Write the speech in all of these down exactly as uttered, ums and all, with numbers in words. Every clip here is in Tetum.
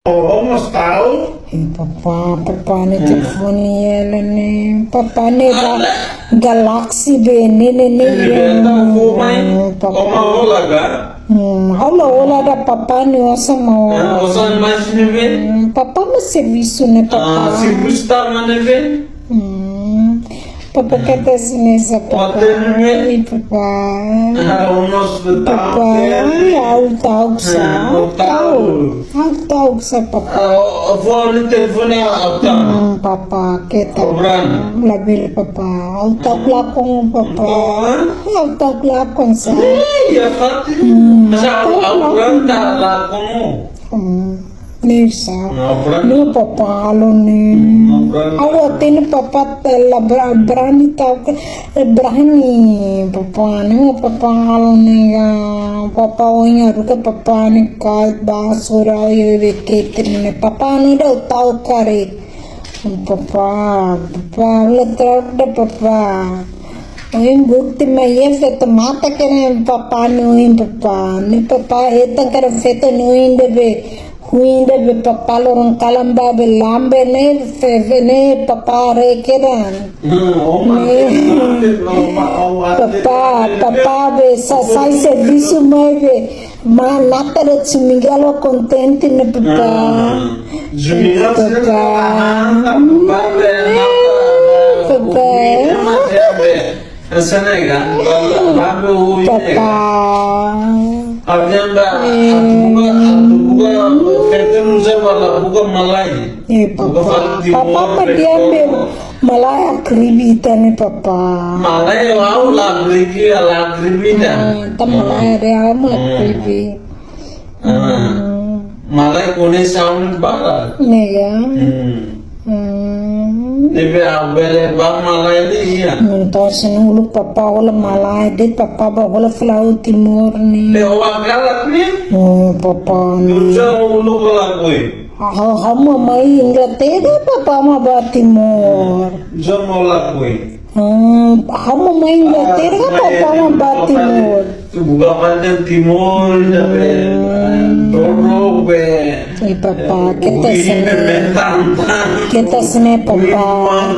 Oh, mós ta'uk. Eh, papá, papá ne'e telefone hela ne'e. Papá ne'e ga-, Galaxy be ne'e, ne'e, ne'e. Ele be ita fó mai. Hmm, papá. Ó mak hola ka? Hmm, hola, hola ida papá ne'e osan mak. Ah, osan mai ne'ebé? Hmm, papá mak servisu ne'e, papá. Ah, servisu tan ne'ebé? Hmm. Papá keta hanesan ne'e, papá. Hotel ne'ebé? Ih, papá. Ah, o nosso hotel. Papá, ai, ha'u ta'uk sá. Ah, hotel. Ha'u ta'uk sá, papá. Ah, o, o fó ha'u-nia telefone, ha'u ta'uk. Hmm, papá, keta. Obran. Labele, papá. Ha'u ta'uk lakon, papá. Ha'u ta'uk lakon sá. Eh, iha fatin. Hmm, masa ha'u ta'uk lakon. Obran ta'uk lakon. Hmm. Ne'e sá. Obran. Ne'e papá halo ne'e. Obran. Ha'u hatene papá la bra-, brani ta'uk, eh, brani papá ne'e, papá halo ne'e ya. Papá ohin haruka papá ne'e kait ba sura iha be keten ne'e. Papá ne'e ida ta'uk karik. Papá, papá, la ta'uk ida papá. Ohin bukti mai iha feto matan kedan papá ne'e ohin papá. Ne'e papá hetan karik feto ne'e ohin ida be. Ohin ida be papá loron kalan ba be lambe ne'e fe-, fe-, ne'e papá haree kedan. Hmm, oma. Ne'e. Oma, oma, oma. Papá, papá be sa-, sai servisu mai be. Mak natar de São Miguel ha'u kontente ne'e papá. Ah, São Miguel papá. Papá. Papá. Papá. Papá. Atu buka, atu buka, feto nusá bala buka malae. Eh, papá. Buka fali papá, timor, papá di'ak be. Malae akribi ita ne'e papá. Malae ha'u la akribi, la akribi ita. Ah, ita malae de'it ha'u mak akribi. Ah. Hmm. Malae koñese ha'u-nia barak. Ne'e ya. Hmm. Hmm. Ne'ebé ha'u bele ba malae de'it ya. Entaun se uluk papá hola malae de'it, papá bá hola flau Timor ne'e. Te hola galak ne'e. Hmm, papá ne'e. Nusá uluk galak oi. Ha'u, ha'u mak mai Inglaterra, papá mak ba Timor. Nusá mak hola koi. Hmm, ha'u mak mai Inglaterra, papá mak ba Timor. Buka fali Timor, ida be, hmm, doro be. Eh, papá, keta hanesan ne'e. Keta hanesan ne'e, papá.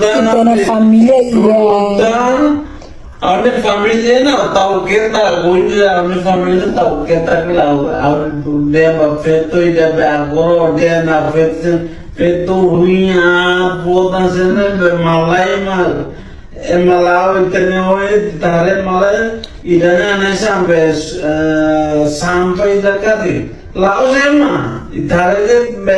Keta hanesan ne'e, família iha. Ha'u-nia família ne'e ta'uk keta, ha'u-nia família ta'uk keta kila, ha'u dehan ba feto ida be agora, dehan ba feto, feto ruin, ah, bota sene be malae mak, ema la'o ita-nia oe, ita haree malae, ida-ne'e hanesan be, eh, santo ida karik. La'ós ema, ita haree de'it be,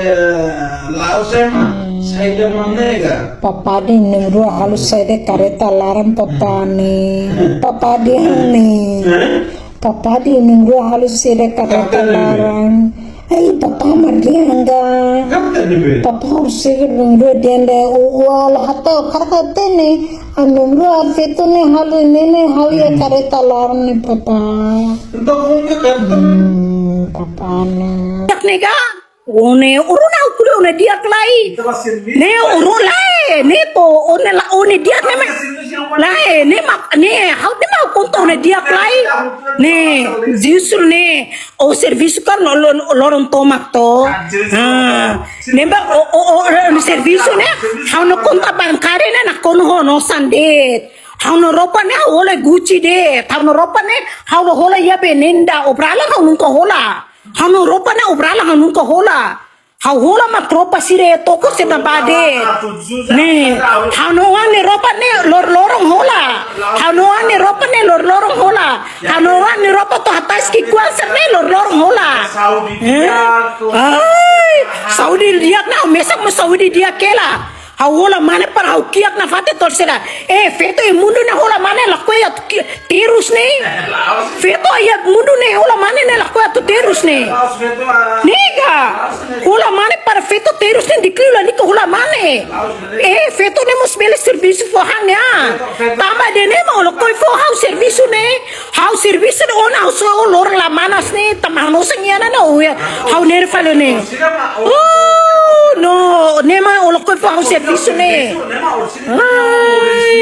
la'ós ema. Hmm. Saida mak ne'e ka? Papá dehan na'in-rua halo saida kareta laran papá ne'e. Papá dehan ne'e. Eh? Papá dehan na'in-rua halo saida kareta laran. Ai, papá mak dehan ka. Papá halo saida na'in-rua dehan de'it. O, o, halo hata, kareta tene. Ami na'in-rua feto ne'e halo ne'e ne'e halo iha kareta laran ne'e papá. Entaun, como é que canta? Hmm, papá ne'e. Dak nega, ne'e urun ha'u ko'alia ne'e di'ak lai. Ne'e urun lai, ne'e to'o ne'e la, ne'e di'ak ne'e mak. Lai, ne'e mak, ne'e ha'u ne'e mak konta ne'e di'ak lai. Ne'e, justru ne'e, o servisu kan lo-, lo-, loron tomak to. Ah, ne'ebé o, o, o, o servisu ne'e, ha'u-nia konta bankária ne'e nakonu ho ha'u-nia osan de'it. Ha'u-nia roupa ne'e ha'u hola Gucci de'it. Ha'u-nia roupa ne'e ha'u hola iha be nenda, obralan ha'u nunka hola. Ha'u-nia roupa ne'e obralan ha'u nunka hola. Ha'u hola mak roupa sira toko sira bade. Ne'e, ha'u-nia oan nia roupa ne'e lor-, loron hola. Ha'u-nia oan nia roupa ne'e lor-, loron hola. Ha'u-nia oan nia roupa to'o hatais ki'ikoan sira ne'e lor-, loron hola. Eh? Ai, saúde di'ak ne'e, mesak mak saúde di'ak hela. Ha'u hola mane para ha'u kiak nafatin to'o sira. Eh, feto iha mundu ne'e hola mane lakohi atu ki-, terus ne'e. Feto iha mundu ne'e hola mane ne'e lakohi atu terus ne'e. Ne'e ka. Hola mane para feto terus ne'e di'ak liu lalika hola mane. Eh, feto ne'e mós bele servisu fó han ne'e. Tanba ida-ne'e mak o lakohi fó ha'u servisu ne'e. Ha'u servisu ne'e ona ha'u só lor la manas ne'e, tanba ha'u-nia osan iha ne'e na, oh ya. Ha'u ne'e falo ne'e. Oh, no, ne'e mak o lakohi fó ha'u servisu ne'e. Ai.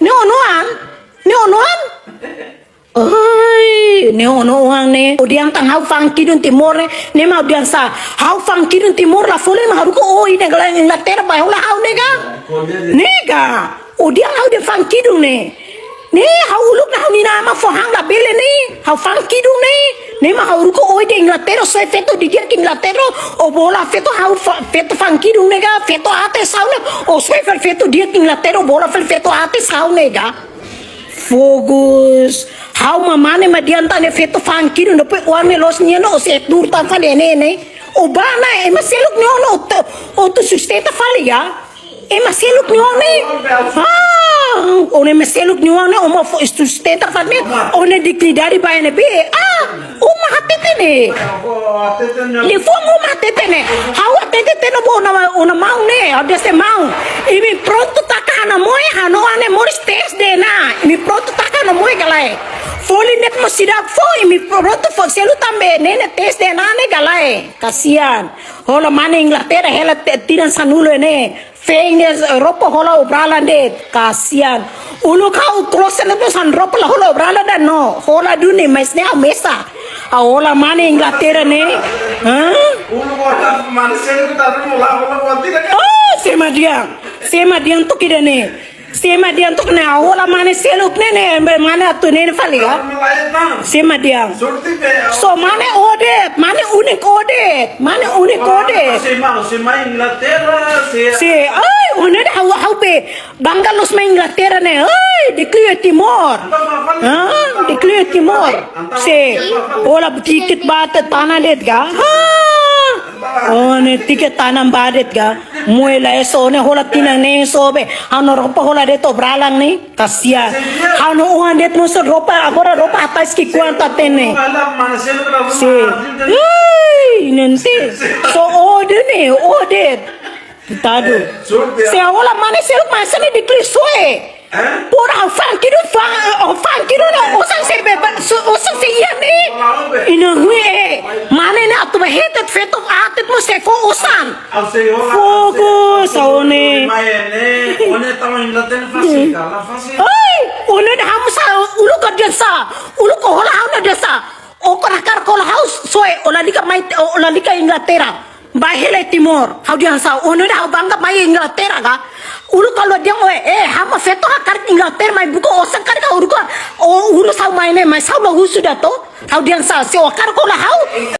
Ne'e oan-oan. Ne'e oan-oan. Ai, ne'e oan-oan ne'e. Odian tan ha'u fa'an kidun Timor ne'e. Ne'e mak odian sá. Ha'u fa'an kidun Timor la folin mak haruka ó ida-ne'e ka lae, Inglaterra bá hola ha'u ne'e ka. Ne'e ka. Odian ha'u dehan fa'an kidun ne'e. Ne'e ha'u uluk ne'e ha'u-nia inan-aman fó han labele ne'e. Ha'u fa'an kidun ne'e. Ne'e mak haruka ó ida Inglaterra, soe feto di'ak Inglaterra, ó bá hola feto ha'u fa-, feto fa'an kidun ne'e ka, feto aat sa'e ne'e, ó soe fali feto di'ak Inglaterra, ó bá hola fali feto aat sa'e ne'e ka. Fokus. Ha'u mak mane mak dehan tan ne'e feto fa'an kidun, depois oan ne'e loos nian ó sei tuur tan fali ne'e ne'e. Ó bá ona, ema seluk nia oan ó to-, ó atu sustenta fali ka. Ema seluk nia oan ne'e. Ah, ó-nia ema seluk nia oan ne'e, ó mak fó sustenta fali ne'e, ó-nia dignidade ba ne'ebé. Ah, ó mak hatete ne'e. Liafuan ó mak hatete ne'e. Ha'u hatete tiha ona ba ó-nia, ó-nia maun ne'e, ha'u dehan sé maun. Imi prontu taka ha'u-nia moe, ha'u-nia oan ne'e moris tes D N A. Imi prontu taka ha'u-nia moe ka lae. Folin de'it mós seidauk fó, imi prontu fó selu tan be ne'e ne'e tes D N A ne'e ka lae. Kasian. Hola mane Inglaterra hela te-, tinan sanulu ne'e. Feen de'it roupa hola obralan de'it. Kasian. Uluk ha'u kloset ne'e mós ha'u-nia roupa la hola obralan ida no. Hola duni, mas ne'e ha'u mesak. Ha'u hola mane Inglaterra ne'e. Hah? Uluk hola mane seluk ita hola, hola buat tidak kan? Oh, sé mak dehan. Sé mak dehan tuku ida-ne'e. Sé mak dehan tuku ne'e, ha'u hola mane seluk ne'e ne'e, be mane atu ne'e ne'e fali ka? Malae tan. Sé mak dehan. Sorte be. So mane ó de'it, mane úniku ó de'it, mane úniku ó de'it. Sé mak, sé mak Inglaterra, sé. Sé, ai, ó ne'e ha'u, ha'u be bangga loos mai Inglaterra ne'e, ai, di'ak liu Timor. Entaun mak fali. Ah, di'ak liu Timor. Sé, hola tiket ba tiha tanah de'it ka? Ha. Ó-nia tiket tanah ba de'it ka? Moe la eso, ó-nia hola tinan neen sobe. Ha'u-nia roupa hola de'it obralan ne'e. Kasian. Ha'u-nia oan de'it mós roupa, agora roupa atas ki'ikoan ita hatene. Sé. Hei, ne'e sé. So ó de'it ne'e, ó de'it. Tadu. Sé hola mane seluk mak hanesan ne'e di'ak liu soe. Por ha'u fa'an kidun, fa'an, ha'u fa'an kidun, osan sei be, so, osan sei iha ne'e. Ina hui e. Mane ne'e atu bá hetet feto aat de'it mós sei fó osan. Fokus, ó ne'e. Ó ne'e tama Inglaterra fasil, ka la fasil. Ai, ó ne'e ha'u mós uluk dehan sá, uluk hola ha'u ne'e dehan sá. Ó hakarak hola ha'u soe, ó lalika mai, ó lalika Inglaterra. Bá hela Timor, ha'u dehan sá, ó ne'e ha'u bangga mai Inglaterra ka. Uluk ha'u dehan ó, eh, ha'u mak feto hakarak Inglaterra mai buka osan karik ha'u uluk, ó urus ha'u mai ne'e, mas ha'u la husu ida to. Ha'u dehan sá, se ó hakarak hola ha'u.